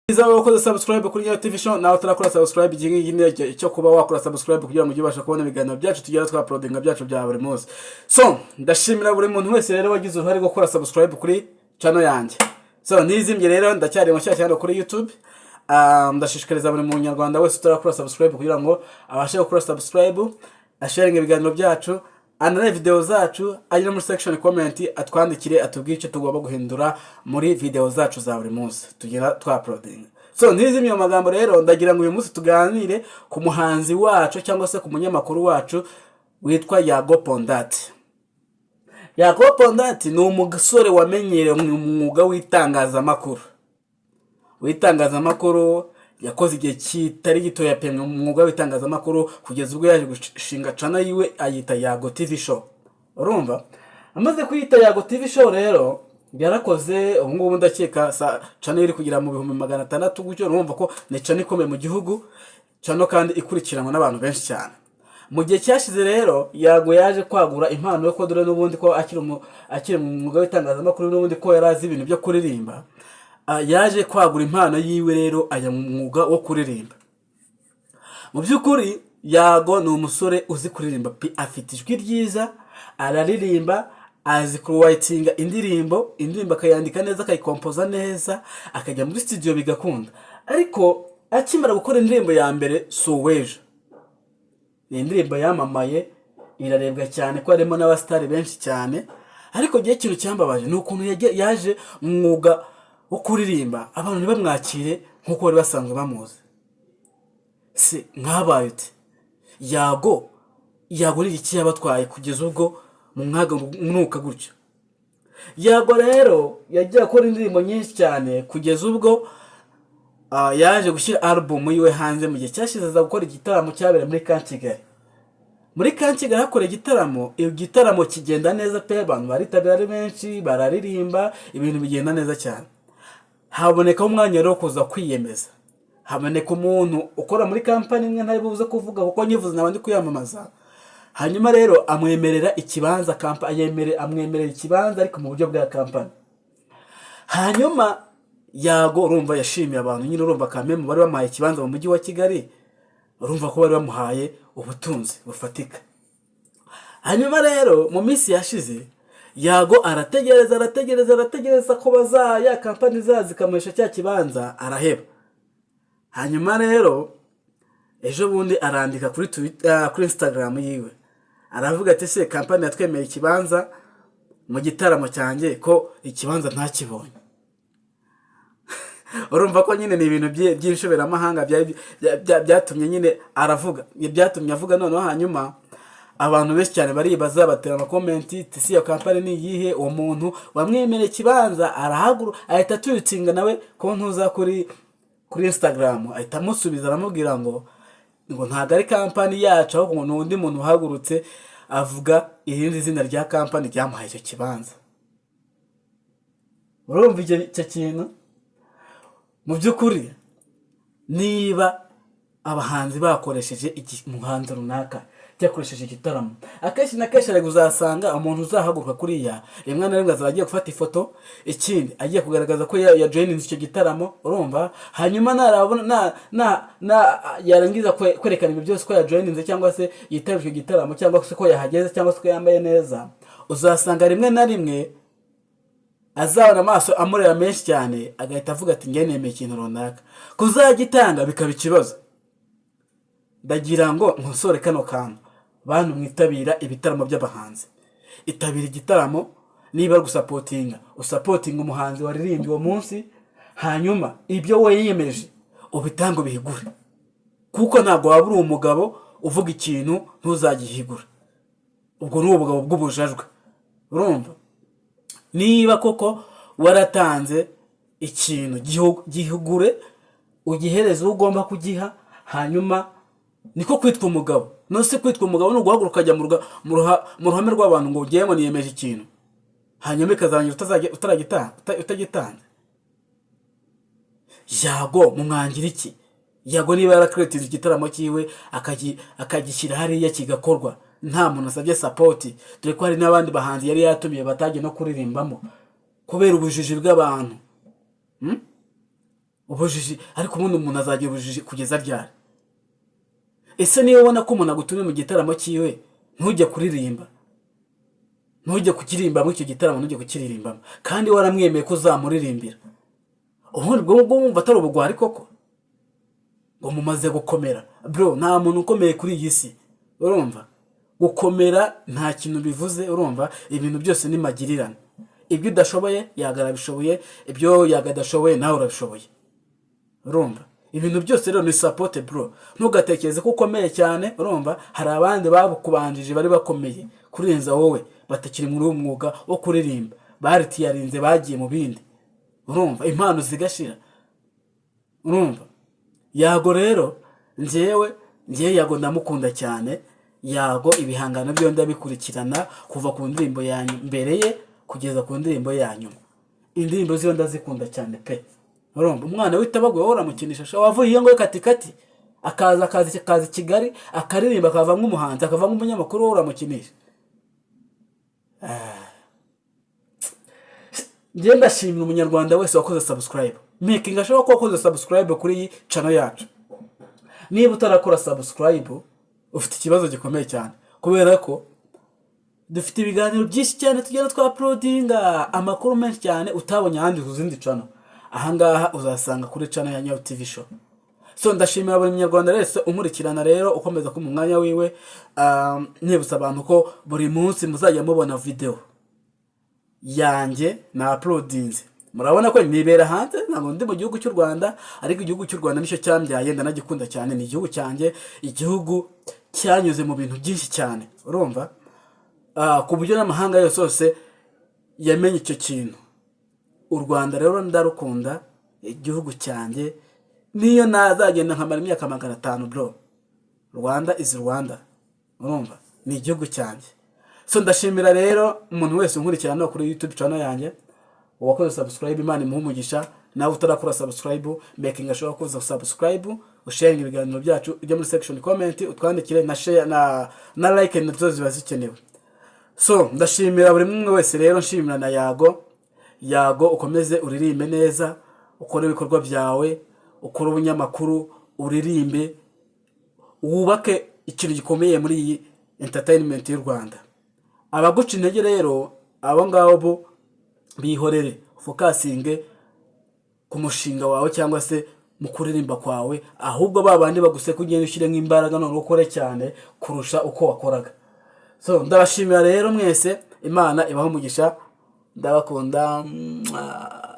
Byiza wakoze subscribe kuri Nyayo TV Show. Nawe utarakora subscribe, iki ngiki ni igihe cyo kuba wakora subscribe kugira ngo ujye ubasha kubona ibiganiro byacu tugera twa uploadinga byacu bya buri munsi. So ndashimira buri muntu wese rero wagize uruhare rwo gukora subscribe kuri channel yanjye. So ntizimbye rero, ndacyari mushyashya hano kuri YouTube. Ndashishikariza buri munyarwanda wese utarakora subscribe kugira ngo abashe gukora subscribe, asharinga ibiganiro byacu, anarebe video zacu, ajye no muri section comment atwandikire, atubwire icyo tugomba guhindura muri video zacu za buri munsi tugera twa uploading. So ntizimye mu magambo rero, ndagira ngo uyu munsi tuganire ku muhanzi wacu cyangwa se ku munyamakuru wacu witwa Yago Pon Dat. Yago Pon Dat ni umusore wamenyerewe mu mwuga w'itangazamakuru. Yakoze igihe kitari gitoya pe mu mwuga w'itangazamakuru, kugeza ubwo yaje gushinga channel yiwe ayita Yago TV Show. Urumva, amaze kuyita Yago TV Show rero yarakoze. Ubu ngubu ndakeka channel iri kugera mu 600,000 gutyo. Urumva ko ni channel ikomeye mu gihugu, channel kandi ikurikiranwa n'abantu benshi cyane. Mu gihe cyashize rero Yago yaje kwagura impano yo ko dore n'ubundi ko akiri mu mwuga w'itangazamakuru, n'ubundi ko yari azi ibintu byo kuririmba. Yaje kwagura impano yiwe rero, ajya mu mwuga wo kuririmba. Mu by'ukuri Yago ni umusore uzi kuririmba pe, afite ijwi ryiza, araririmba, azi kuwritinga indirimbo, indirimbo akayandika neza, akayikompoza neza, akajya muri studio bigakunda. Ariko akimara gukora indirimbo ya mbere, si uw'ejo, ni indirimbo yamamaye, irarebwa cyane ko harimo n'abasitari benshi cyane. Ariko igihe ikintu cyambabaje ni ukuntu yaje mu mwuga wo kuririmba, abantu ntibamwakire nk'uko bari basanzwe bamuzi. Se mwabaye ute? Yago, Yago ni iki yabatwaye kugeza ubwo mu mwaga mwuka gutyo? Yago rero yagiye akora indirimbo nyinshi cyane kugeza ubwo yaje gushyira album yiwe hanze. Mu gihe cyashize aza gukora igitaramo cyabereye muri Camp Kigali. Muri Camp Kigali hakoreye igitaramo, igitaramo kigenda neza pe, abantu baritabira ari benshi, bararirimba, ibintu bigenda neza cyane. Habonekaho umwanya rero wo kuza kwiyemeza, haboneka umuntu ukora muri kampani imwe ntari buze kuvuga kuko nyivuze naba ndi kuyamamaza. Hanyuma rero amwemerera ikibanza, amwemerera ikibanza ariko mu buryo bwa kampani. Hanyuma Yago urumva yashimiye abantu nyine, urumva kamemu bari bamuhaye ikibanza mu mujyi wa Kigali, urumva ko bari bamuhaye ubutunzi bufatika. Hanyuma rero mu minsi yashize Yago arategereza, arategereza, arategereza ko baza ya kampani izaza ikamuhesha cya kibanza, araheba. Hanyuma rero ejo bundi arandika kuri Twitter, kuri Instagram yiwe, aravuga ati: "Se kampani yatwemeye ikibanza mu gitaramo cyanjye, ko ikibanza ntakibonye?" Urumva ko nyine ni ibintu by'inshoberamahanga byatumye nyine aravuga, byatumye avuga noneho. Hanyuma abantu benshi cyane baribaza, batera amacomment ati: "Si iyo kampani ni iyihe?" Uwo muntu wamwemereye ikibanza arahaguru ahita atweetinga nawe ko ntuza kuri Instagram, ahita amusubiza, aramubwira ngo ntabwo ari kampani yacu, ahubwo ngo ni undi muntu uhagurutse avuga irindi zina rya kampani ryamuhaye icyo kibanza. Urumva icyo kintu, mu by'ukuri niba abahanzi bakoresheje umuhanzi runaka cyakoresheje igitaramo, akenshi na kenshi ariko uzasanga umuntu uzahaguruka kuriya rimwe na rimwe azaba agiye gufata ifoto, ikindi agiye kugaragaza ko yajoininze icyo gitaramo. Urumva, hanyuma narabona na yarangiza kwerekana ibyo byose ko yajoininze cyangwa se yitabiriye icyo gitaramo cyangwa se ko yahageze cyangwa se ko yambaye neza, uzasanga rimwe na rimwe azabona amaso amureba menshi cyane, agahita avuga ati: "Njye nemeye ikintu runaka", kuzagitanga bikaba ikibazo. Ndagira ngo nkosore kano kantu. Bantu mwitabira ibitaramo by'abahanzi, itabira igitaramo, niba ari gusupportinga, usupportinga umuhanzi waririmbye uwo munsi, hanyuma ibyo wiyemeje ubitange, ubihigure, kuko ntabwo waba uri umugabo uvuga ikintu ntuzagihigure. Ubwo ni ubugabo bw'ubujajwe. Urumva, niba koko waratanze ikintu, gihugure, ugihereze uwo ugomba kugiha, hanyuma niko kwitwa umugabo. None kwitwa umugabo ni uguhaguruka ukajya mu ruhame rw'abantu ngo ugiye ngo niyemeje ikintu, hanyuma ikazarangira utagitanze? Yago mumwangira iki? Yago niba yarakeretinze igitaramo cyiwe, akagishyira hariya kigakorwa nta muntu asabye support, dore ko hari n'abandi bahanzi yari yatumiye batagiye no kuririmbamo kubera ubujiji bw'abantu. Ubujiji, ariko ubundi umuntu azagira ubujiji kugeza ryari? Ese niba ubona ko umuntu agutumiye mu gitaramo cyiwe, ntujye kuririmba, ntujye kukiririmba muri icyo gitaramo, ntujye kukiririmbamo, kandi waramwemeye ko uzamuririmbira, ubundi ubwo ngubwo wumva atari ubugwari koko? Ngo mumaze gukomera. Bro, nta muntu ukomeye kuri iyi si, urumva? Gukomera nta kintu bivuze, urumva? Ibintu byose ni magirirane. Ibyo udashoboye, Yago arabishoboye. Ibyo Yago adashoboye, nawe urabishoboye, urumva? Ibintu byose rero ni support, bro. Ntugatekereze ko ukomeye cyane, urumva? Hari abandi bakubanjije bari bakomeye kurenza wowe, batakiri muri uwo mwuga wo kuririmba, baritiyarinze, bagiye mu bindi, urumva? Impano zigashira, urumva? Yago rero, njyewe Yago ndamukunda cyane. Yago ibihangano byo ndabikurikirana kuva ku ndirimbo ya mbere ye kugeza ku ndirimbo ya nyuma. Indirimbo ziwe ndazikunda cyane pe, urumva? Umwana w'itabagwe wowe uramukinisha sha? Wavuye iyo ngo katikati, akaza i Kigali, akaririmba, akavamo umuhanzi, akavamo umunyamakuru, wowe uramukinisha? Ah. Njye ndashimira Umunyarwanda wese wakoze subscribe. Making ashobora kuba wakoze subscribe kuri iyi channel yacu. Niba utarakora subscribe, ufite ikibazo gikomeye cyane, kubera ko dufite ibiganiro byinshi cyane tugenda twa-uploadinga, amakuru menshi cyane utabonye ahandi ku zindi channel. Ahangaha uzasanga kuri channel ya Nyawe TV Show. So ndashimira buri Munyarwanda wese unkurikirana rero, ukomeza kumpa umwanya wiwe. Nibutsa abantu ko buri munsi muzajya mubona video yanjye na uploadinze. Murabona ko nibera hanze, ntabwo ndi mu gihugu cy'u Rwanda, ariko igihugu cy'u Rwanda nicyo cyambyaye, ndanagikunda cyane. Ni igihugu cyanjye, igihugu cyanyuze mu bintu byinshi cyane, urumva? Ku buryo n'amahanga yose yose yamenye icyo kintu. U Rwanda rero ndarukunda, igihugu cyanjye. Niyo nazagenda nkamara imyaka 500, bro, Rwanda is Rwanda, urumva? Ni igihugu cyanjye. So ndashimira rero umuntu wese unkurikirana no kuri YouTube channel yanjye. Uwakoze subscribe, Imana imuhe umugisha. Nawe utarakora subscribe, making ashobora kuza subscribe, usharinga ibiganiro byacu, ujya muri section comment utwandikire, na share na like nazo ziba zikenewe. So ndashimira buri umwe wese rero, nshimira na Yago. Yago, ukomeze uririmbe neza, ukore ibikorwa byawe, ukore ubunyamakuru, uririmbe, wubake ikintu gikomeye muri iyi entertainment y'u Rwanda. Abaguca intege rero, abo ngabo bo bihorere. Focusinge ku mushinga wawe cyangwa se mu kuririmba kwawe. Ahubwo ba bandi baguseka, ugenda ushyiremo imbaraga, none ukore cyane kurusha uko wakoraga. So ndabashimira rero mwese, Imana ibahe umugisha, ndabakunda. Mwah.